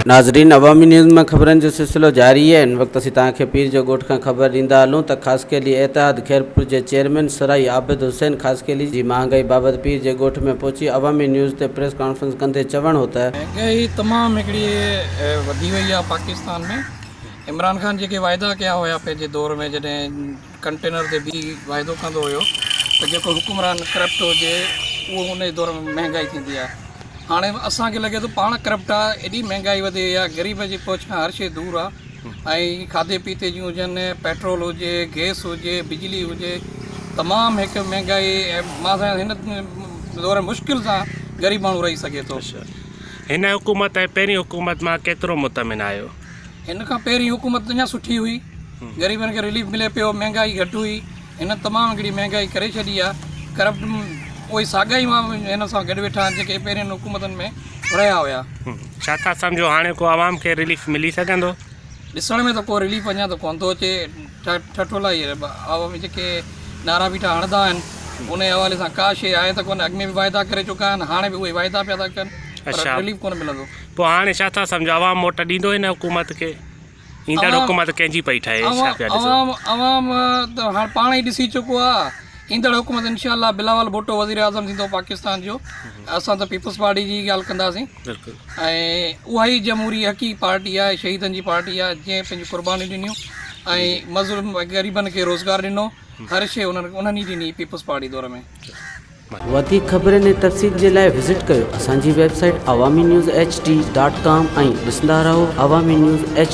ناظرين عوامي نيوز مان خبرن جو سلسلو جاري آهي هن وقت اسين توهان کي پير جو ڳوٺ کان خبر ڏيندا هلون ته خاصخيلي اتحاد خيرپور جي چيئرمين سرائي عابد حسين خاصخيلي جي مهانگائي بابت پير جي ڳوٺ ۾ پهچي عوامي نيوز تي پريس ڪانفرنس ڪندي چوڻ هو ته. مهانگائي تمام هڪڙي وڌي وئي آهي پاڪستان ۾ عمران خان جيڪي واعدا ڪيا هيا پنهنجي دور ۾ جڏهن ڪنٽينر تي بيهي واعدو ڪندو هيو ته جيڪو حڪمران ڪرپٽ هجي اهو ان جي دور ۾ مهانگائي ٿيندي آهي هاڻي اسان کي لڳي ٿو پاڻ ڪرپٽ آ ايڏي مهنگائي وڌي وئي آ غريب جي پهچ کان هر شي دور آ ۽ کاڌي پيتي جون هجن پيٽرول هجي گيس هجي بجلي هجي تمام هڪ مهنگائي مان سمجهان هن دور ۾ مشڪل سان غريب ماڻهو رهي سگهي ٿو. هن حڪومت ۽ پهرين حڪومت مان ڪيترو مطمئن آهيو؟ هن کان پهرين حڪومت اڃا سٺي هئي غريبن کي رليف ملي پيو مهنگائي گهٽ هئي هن تمام گهڻي مهنگائي ڪري ڇڏي آ ڪرپٽ اهي ساڳيا ئي هن سان گڏ ويٺا آهن جيڪي پهرين حڪومتن ۾ رهيا هيا. ڇا ٿا سمجهو هاڻي ڪو عوام کي رليف ملي سگهندو؟ ڏسڻ ۾ ته ڪو رليف اڃا ته ڪونه ٿو اچي ٺٺولا اهي عوامي جيڪي نعرا بيٺا هڻندا آهن ان حوالي سان ڪا شيء آهي ته ڪونه اڳ ۾ به واعدا ڪري چڪا آهن هاڻي به اهي واعدا پيا ٿا ڪن پر رليف ڪونه ملندو. پوء هاڻي ڇا ٿا سمجهو عوام موٽ ڏيندو هن حڪومت کي؟ ايندڙ حڪومت ڪنهن جي پئي ٺهي ڇا پيا ڏسو؟ عوام عوام ته هاڻ پاڻ ئي ڏسي چڪو آ ايندڙ حڪومت انشاء الله بلاول ڀٽو وزير اعظم ٿيندو پاڪستان جو اسان ته پيپلز پارٽي جي ڳالهه ڪنداسين بلڪل ۽ اها ئي جمهوري حقي پارٽي آهي شهيدن جي پارٽي آهي جنهن پنهنجون قربانيون ڏنيون ۽ مظلوم غريبن کي روزگار ڏنو هر شيء انهن انهن ئي ڏني پيپلز پارٽي دور ۾. وڌيڪ خبرن ۽ تفصيل جي لاء وزٽ ڪيو اسان جي website Awami news H D dot com ۽ ڏسندا رهو عوامي نيوز ايڇ.